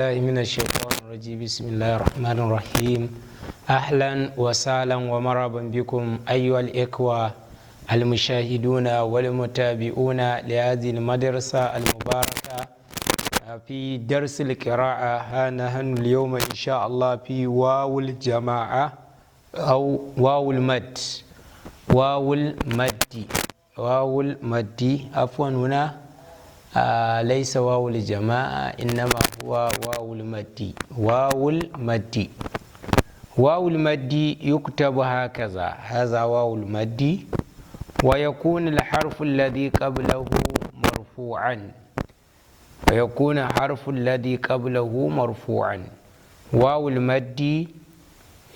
الله من الشيطان الرجيم. بسم الله الرحمن الرحيم. أهلا وسهلا ومرحبا بكم أيها الإخوة المشاهدون والمتابعون لهذه المدرسة المباركة في درس القراءة. ها نحن اليوم إن شاء الله في واو الجماعة أو واو المد، واو المد، واو المد، عفوا، هنا ليس واو الجماعة، إنما هو واو المد. واو المد، واو المد يكتب هكذا، هذا واو المد، ويكون الحرف الذي قبله مرفوعا، ويكون حرف الذي قبله مرفوعا. واو المد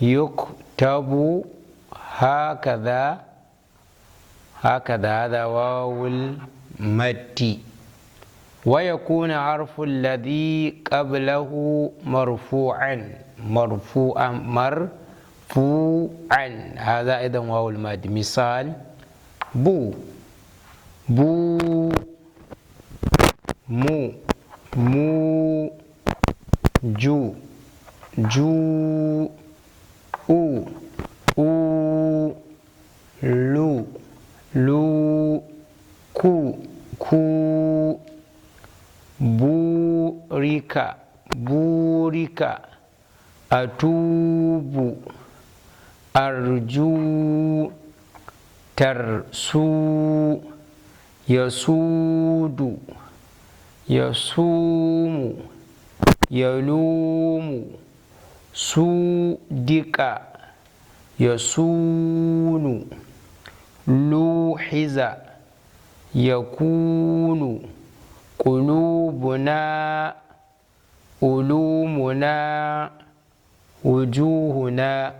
يكتب هكذا، هكذا، هذا واو المد، ويكون حرف الذي قبله مرفوعا، مرفوعا، مرفوعا. هذا أيضا واو المد. مثال: بو، بو، مو، مو، جو، جو، أو، أو، لو، لو، كو، كو، بورك، بورك، أتوب، أرجو، ترسو، يسود، يصوم، يلوم، سودك، يسون، لوحظ، يكون، قلوبنا، علومنا، وجوهنا.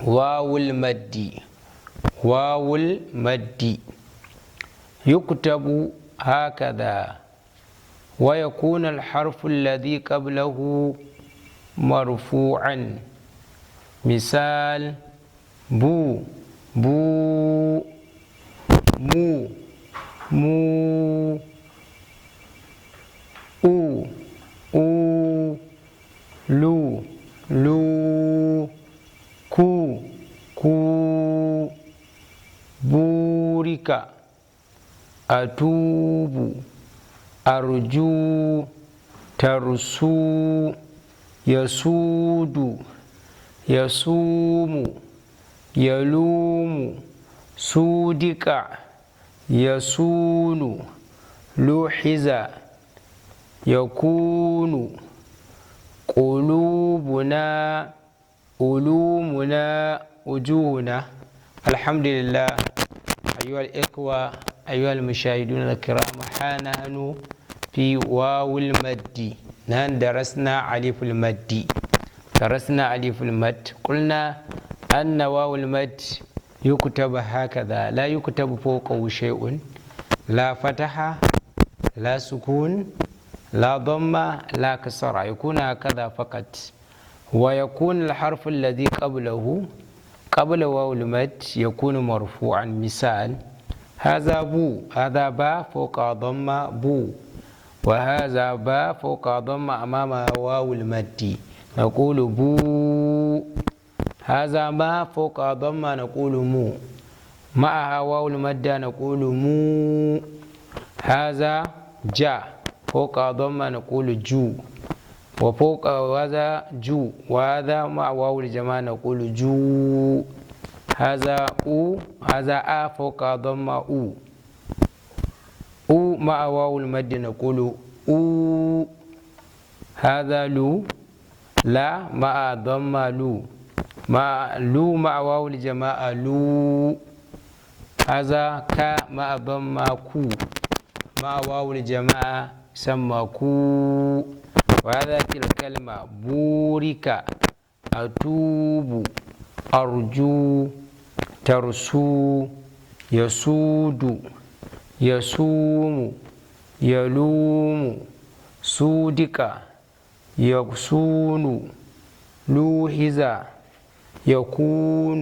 واو المد، واو المد يكتب هكذا، ويكون الحرف الذي قبله مرفوعا. مثال: بو، بو، مو، مو، أو، أو، لو، لو، كو، كو، بورك، أتوب، أرجو، ترسو، يسود، يصوم، يلوم، سودك، يسون، لوحظ، يكون، قلوبنا، علومنا، وجوهنا. الحمد لله. أيها الإخوة، أيها المشاهدون الكرام، ها نحن في واو المد. نحن درسنا ألف المد، درسنا ألف المد، قلنا أن واو المد يكتب هكذا، لا يكتب فوقه شيء، لا فتحة، لا سكون، لا ضمة، لا كسرة، يكون هكذا فقط. ويكون الحرف الذي قبله، قبل واو المد، يكون مرفوعا. مثال: هذا بو، هذا با فوق ضمة، بو، وهذا با فوق ضمة أمام واو المد، نقول بو. هذا ما فوق ضمة، نقول مو، معها واو المد، نقول مو. هذا جا فوق ضمة، نقول جو، وفوق هذا جو، وهذا مع واو الجماعة، نقول جو. هذا أو، هذا أ فوق ضمة، أو، أو مع واو المد، نقول أو. هذا لو، لا مع ضمة، لو، مع لو مع واو الجماعة، لو. هذا ك مع ضمة، كو، مع واو الجماعة، سمى كو. وهذا الكلمة: بورك، أتوب، أرجو، ترسو، يسود، يصوم، يلوم، سودك، يصون، لوحظ، يكون،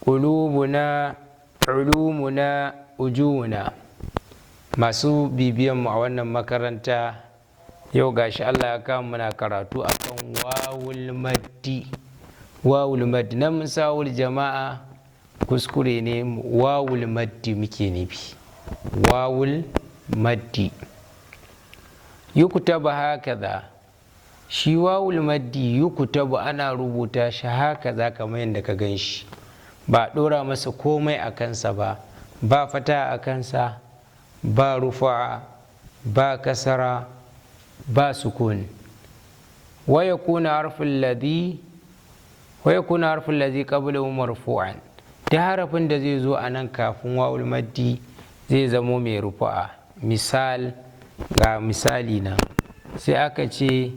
قلوبنا، علومنا، وجوهنا. Masu bibiyan mu a wannan makaranta, Yau gashi Allah ya kama muna karatu akan wawul maddi. Wawul maddi nan mun sa wawul jama'a, kuskure ne, wawul maddi muke nufi. Wawul maddi yuktabu hakaza. Shi wawul maddi yuktabu, ana rubuta shi hakaza kamar yadda ka gan shi, ba ɗora masa komai a kansa ba, ba fata a kansa, ba rufa'a, ba kasara, ba sukun. Wa yakuna harfin ladhi qablahu marfu'an. Ta harafin da zai zo a nan kafin wawul maddi zai zamo mai rufu'a. Misal, ga misali nan, sai aka ce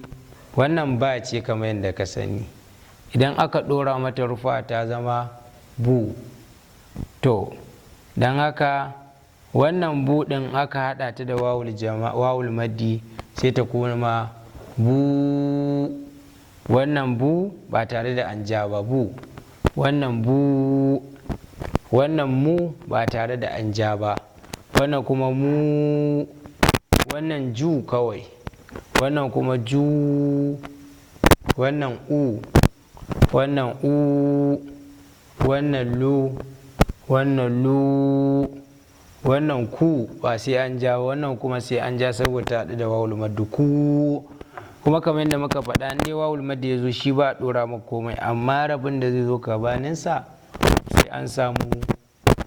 wannan ba ce kamar yadda ka sani, idan aka ɗora mata rufu'a ta zama bu. To don haka wannan bu ɗin aka haɗa ta da wawul maddi sai ta koma bu. Wannan bu ba tare da an ja ba, bu. Wannan bu, wannan mu ba tare da an ja ba, wannan kuma mu, wannan ju kawai, wannan kuma ju, wannan u, wannan u, wannan lu, wannan lu, wannan ku ba sai an ja, wannan kuma sai an ja saboda ta haɗu da wawul maddu, ku. Kuma kamar yadda muka faɗa, in dai wawul maddu ya zo shi ba a ɗora maka komai, amma rabin da zai zo gabaninsa sai an samu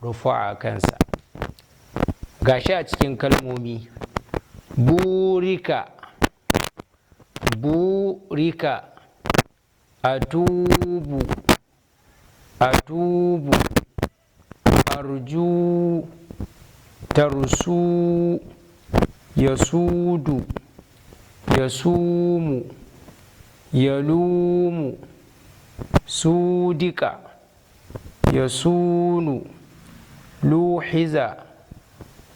rufu'a a kansa. Gashi a cikin kalmomi: burika, burika, atubu, atubu, arju, tarsu, yasudu, yasumu, yalumu, sudika, yasunu, luhiza,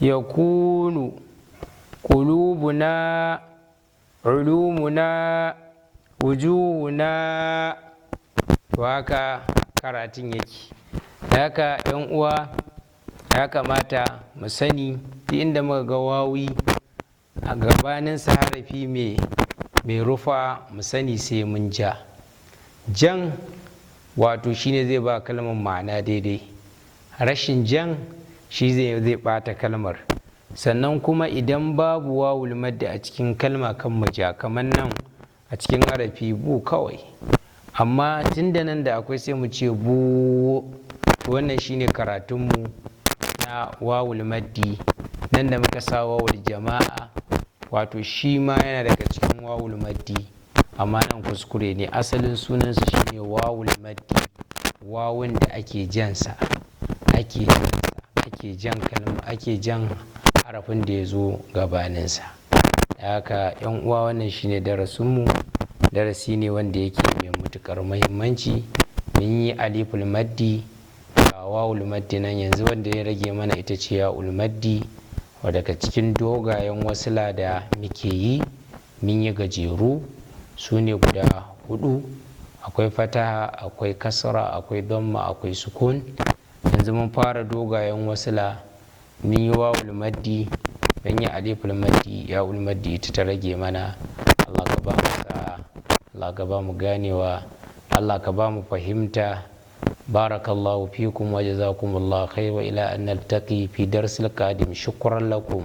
yakunu, qulubuna, ulumuna, wujuhuna. To haka karatun yake. Da haka yan uwa, ya kamata mu sani duk inda muka ga wawi a gabanin harafi mai rufa, mu sani sai mun ja. Jan wato shine zai ba kalmar ma'ana daidai, rashin jan shi zai bata kalmar. Sannan kuma idan babu wawul madda a cikin kalma kan mu ja, kamar nan a cikin harafi bu kawai, amma tun da nan da akwai sai mu ce bu. Wannan shine karatunmu na wawul maddi. Nan da muka sa wawul jama'a, wato shi ma yana daga cikin wawul maddi, amma nan kuskure ne. Asalin sunansa shine wawul maddi, wawun da ake jansa, ake ake jan kalma, ake jan harafin da ya zo gabaninsa. Da haka yan uwa, wannan shine darasinmu. Darasi ne wanda yake mai matukar muhimmanci. Mun yi aliful maddi, ga wawul maddi nan. Yanzu wanda ya rage mana ita ce ya'ul maddi, daga cikin dogayen wasila da muke yi. Mun yi gajeru, su ne guda hudu: akwai fataha, akwai kasra, akwai damma, akwai sukun. Yanzu mun fara dogayen wasila, mun yi wawul maddi, mun yi aliful maddi, ya'ul maddi ita ta rage mana. Allah ka ba mu sa'a, Allah ka ba mu ganewa, Allah ka ba mu fahimta. بارك الله فيكم وجزاكم الله خير، وإلى أن نلتقي في درس القادم، شكرا لكم.